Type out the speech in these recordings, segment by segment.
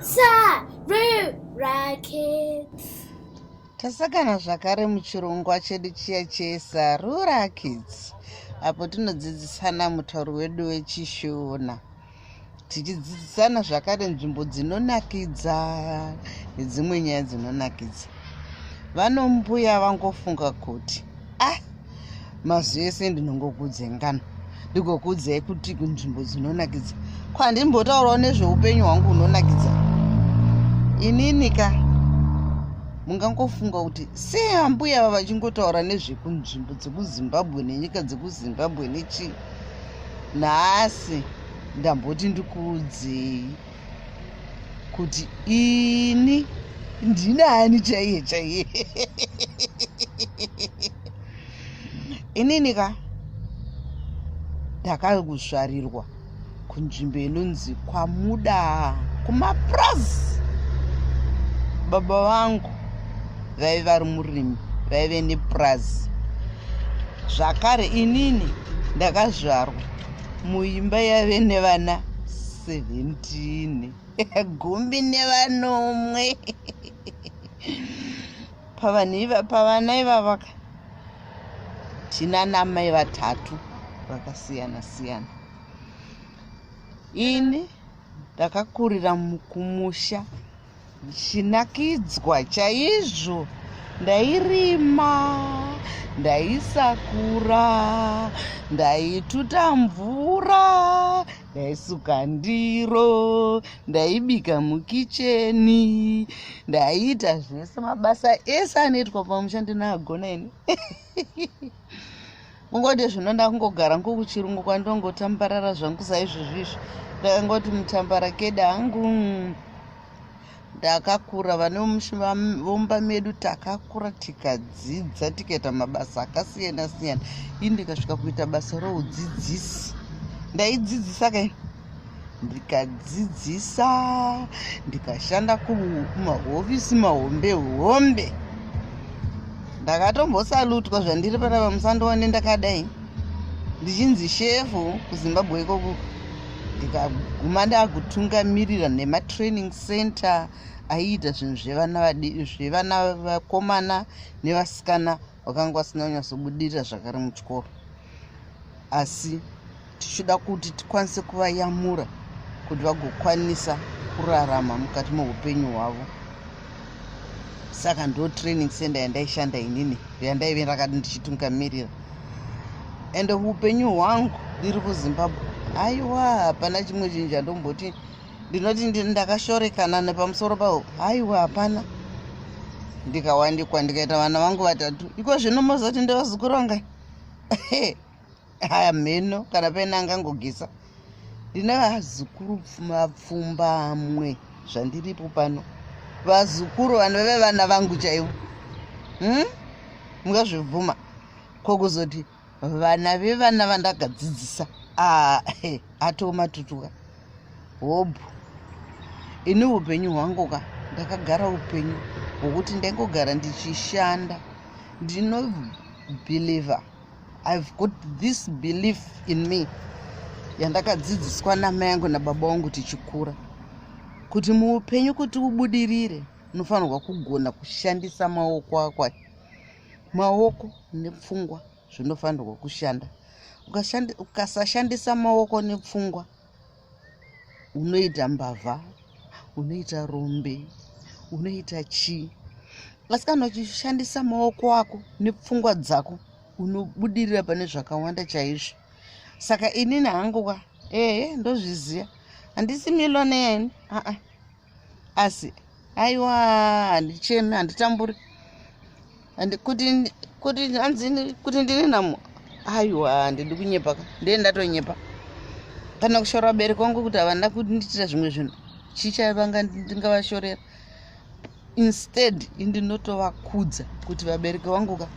Sarura Kids. Tasangana zvakare muchirongwa chedu chiya cheSarura Kids apo tinodzidzisana mutauro wedu weChishona, tichidzidzisana zvakare nzvimbo dzinonakidza nedzimwe nyaya dzinonakidza. Vanombuya vangofunga kuti ah, mazuva ese ndinongokuudzai ngano, ndigokuudzai kuti kunzvimbo dzinonakidza kwandimbotaurawo nezveupenyu hwangu hunonakidza. Inini ka mungangofunga kuti sei ambuya ava vachingotaura nezvekunzvimbo dzekuZimbabwe nenyika dzekuZimbabwe nechii. Nhasi ndamboti ndikuudzei kuti ini ndinani chaiye chaiye. Inini ka ndakazvarirwa kunzvimbo inonzi kwaMuda, kumapurazi. Baba vangu vaive vari murimi, vaive nepurazi. Zvakare inini ndakazvarwa muimba yaive nevana 17, 17. Pavana ivava ka tina namai vatatu vakasiyana siyana. Ini ndakakurira kumusha ndichinakidzwa chaizvo. Ndairima, ndaisakura, ndaituta mvura, ndaisuka ndiro, ndaibika mukicheni, ndaiita zvese, mabasa ese anoitwa pamusha ndinoagona ini. Kungoti zvino ndakungogara ngokuchirungu kwandongotambarara zvangu saizvozvi izvi, ndakangoti mutambara keda hangu. Ndakakura, vane vomba medu takakura tikadzidza, tikaita mabasa akasiyana siyana. Ini ndikasvika kuita basa roudzidzisi, ndaidzidzisa kai, ndikadzidzisa, ndikashanda kumahofisi mahombe hombe. Ndakatombosalutwa zvandiri panapa, musandione ndakadai, ndichinzi shefu kuZimbabwe ikoko. Ndikaguma ndakutungamirira nematraining center aiita zvinhu zvevana vakomana nevasikana vakanga vasina kunyatsobudirira zvakare muchikoro, asi tichida kuti tikwanise kuvayamura kuti vagokwanisa kurarama mukati meupenyu hwavo. Saka ndo training center yandaishanda inini, yandaive ndakati ndichitungamirira. Ende upenyu hwangu ndiri kuZimbabwe, aiwa, hapana chimwe chinhu chandomboti ndinoti ndakashorekana nepamusoro pawo. Aiwa, hapana. Ndikawandikwa, ndikaita vana vangu vatatu. Iko zvino mozoti ndevazukuru vangai? Aya mheno kana paine angangogisa. Ndine vazukuru mapfumbamwe zvandiripo pano, vazukuru vanove vana vangu chaivo, Mungazvibvuma? Kokuzoti vana vevana vandakadzidzisa, atomatutuka hobhu. Ini upenyu hwangu ka ndakagara upenyu hwokuti ndaingogara ndichishanda. Ndinobhilivha, I've got this belief in me yandakadzidziswa namai angu nababa vangu tichikura, kuti muupenyu kuti ubudirire unofanirwa kugona kushandisa maoko ako. Maoko nepfungwa zvinofanirwa kushanda. Ukasashandisa maoko nepfungwa, unoita mbavha, unoita rombe, unoita chii. Asi kana uchishandisa maoko ako nepfungwa dzako, unobudirira pane zvakawanda chaizvo. Saka inini hangu ka, ehe, ndozviziva handisi millionaire ini, aa, asi aiwa, handichemi, handitamburi. Kuti hanzi kuti ndine nhamo, aiwa, handidi kunyepa ka, ndee ndatonyepa kana kushora vabereki vangu kuti havana kundiitira zvimwe zvinhu. Chichaivanga ndingavashorera? Instead indinotovakudza kuti vabereki vangu ka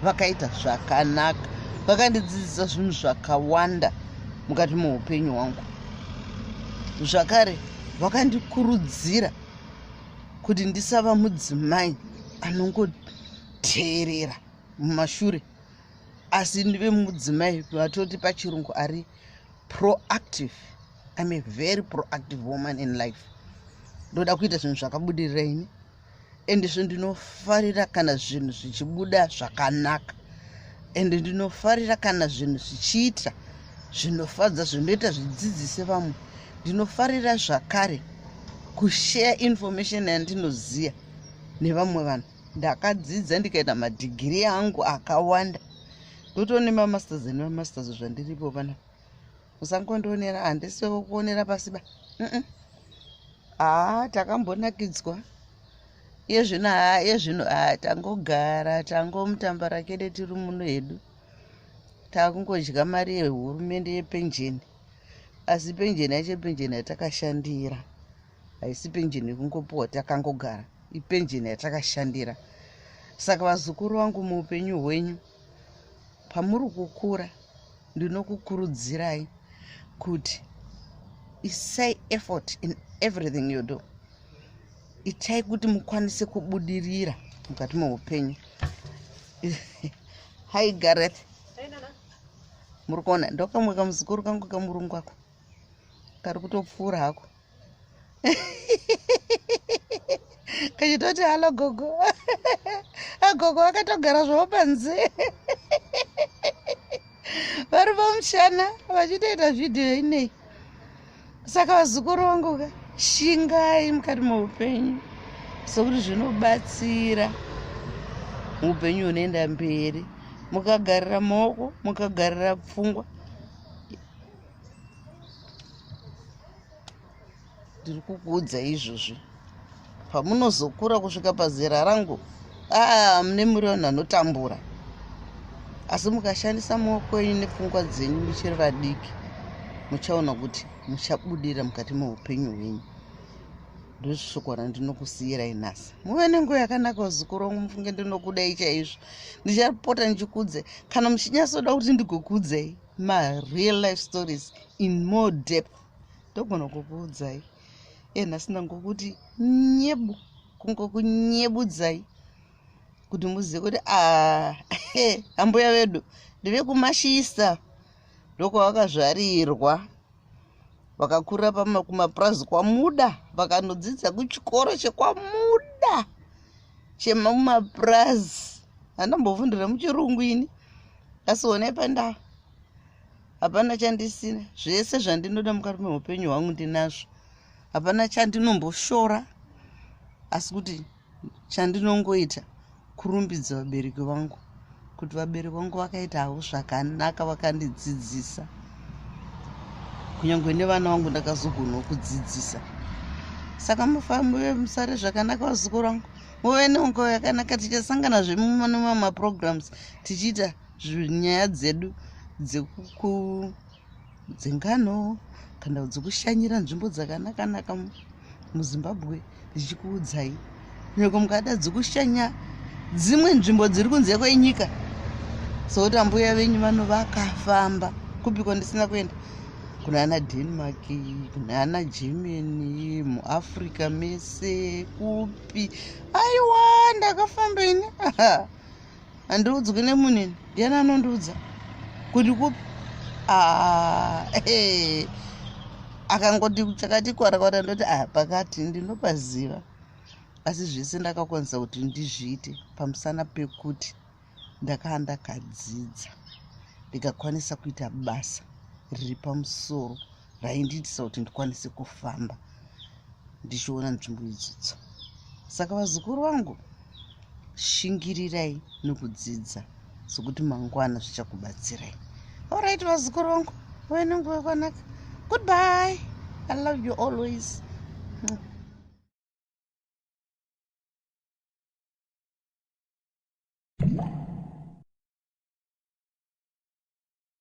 vakaita zvakanaka, vakandidzidzisa zvinhu zvakawanda mukati meupenyu hwangu. Zvakare vakandikurudzira kuti ndisava mudzimai anongoteerera mumashure, asi ndive mudzimai vatoti pachirungu ari proactive. I'm a very proactive woman in life. Ndoda kuita zvinhu zvakabudirira ini, ende zvo ndinofarira kana zvinhu zvichibuda zvakanaka, ende ndinofarira kana zvinhu zvichiita zvinofadza, zvinoita zvidzidzise vamwe. Ndinofarira zvakare kushare information yandinoziva nevamwe vanhu. Ndakadzidza ndikaita madhigiri angu akawanda, ndotone mamasters nemamasters zvandiripo panapa. Musangondionera, handisi wekuonera pasi ba. Haa, takambonakidzwa. Iye zvino, haa, iye zvino, haa, tangogara tangomutambara kede, tiri muno hedu, takungodya mari yehurumende yepenjeni. Asi penjeni yacho penjeni yatakashandira, haisi penjeni yekungopiwa takangogara, ipenjeni yatakashandira. Saka vazukuru vangu, muupenyu hwenyu pamuri kukura, ndinokukurudzirai kuti isai effort in everything you do. Itai kuti mukwanise kubudirira mukati meupenyu. Hi Gareth. Muri kuona ndokamwe kamuzukuru kangu kamurungu ako kari kutopfuura hako kachitoti, "Hello gogo." Agogo akatogara zvavo panze, vari pamushana vachitoita vhidhiyo inei. Saka vazukuru vangu ka, shingai mukati meupenyu, sokuti zvinobatsira muupenyu hunoenda mberi. Mukagarira maoko, mukagarira pfungwa, ndiri kukuudza izvozvi, pamunozokura kusvika pazera rangu, aa, mune muri vanhu vanotambura. Asi mukashandisa maoko enyu nepfungwa dzenyu muchiri vadiki, muchaona kuti muchabudirira mukati meupenyu hwenyu. Ndosvoko randinokusiyirai nhasi. Muve nenguva yakanaka, vazukuru vangu. Mufunge ndinokudai chaizvo. Ndichapota ndichikudze kana muchinyatsoda kuti ndigokudzai mareal life stories in more depth, ndogona kukuudzai. E, nhasi ndangokuti nyebu, kungokunyebudzai kuti muzive kuti a ambuya vedu ndevekuMashisa, ndokwavakazvarirwa, vakakurira kumapurazi kwaMuda, vakanodzidza kuchikoro chekwaMuda chemumapurazi. Handambofundira muchirungu ini, asi honai pandava, hapana chandisina. Zvese zvandinoda mukati meupenyu hwangu ndinazvo, hapana chandinomboshora. Asi kuti chandinongoita kurumbidza vabereki vangu, kuti vabereki vangu vakaita havo zvakanaka, vakandidzidzisa. Kunyange nevana vangu ndakazogonawo kudzidzisa. Saka mufambe, musare zvakanaka, vazukuru vangu. Muve nenguva yakanaka. Tichasanganazve mumwe mamaprograms tichiita nyaya dzedu dzengano kana dzekushanyira nzvimbo dzakanaka-naka muZimbabwe, ndichikuudzai. Nyangwe mukada dzekushanya dzimwe nzvimbo dziri kunze kwenyika, sokuti ambuya venyu vano vakafamba kupi kwandisina kuenda, kuna Denmark, kuna Germany, muAfrica mese, kupi. Aiwa, ndakafamba ini, handiudzwi nemunhu ini. Ndiani anondiudza kuti kupi? Ah, akangoti chakati kwarakwara, ndoti a pakati ndinopaziva. Asi zvese ndakakwanisa kuti ndizviite pamusana pekuti ndakaa ndakadzidza, ndikakwanisa kuita basa riri pamusoro raindiitisa kuti ndikwanise kufamba ndichiona nzvimbo idzodzo. Saka vazukuru vangu, shingirirai nokudzidza, sokuti mangwana zvichakubatsirai. Alright, vazukuru vangu, uve nenguva yakanaka. Goodbye, I love you always.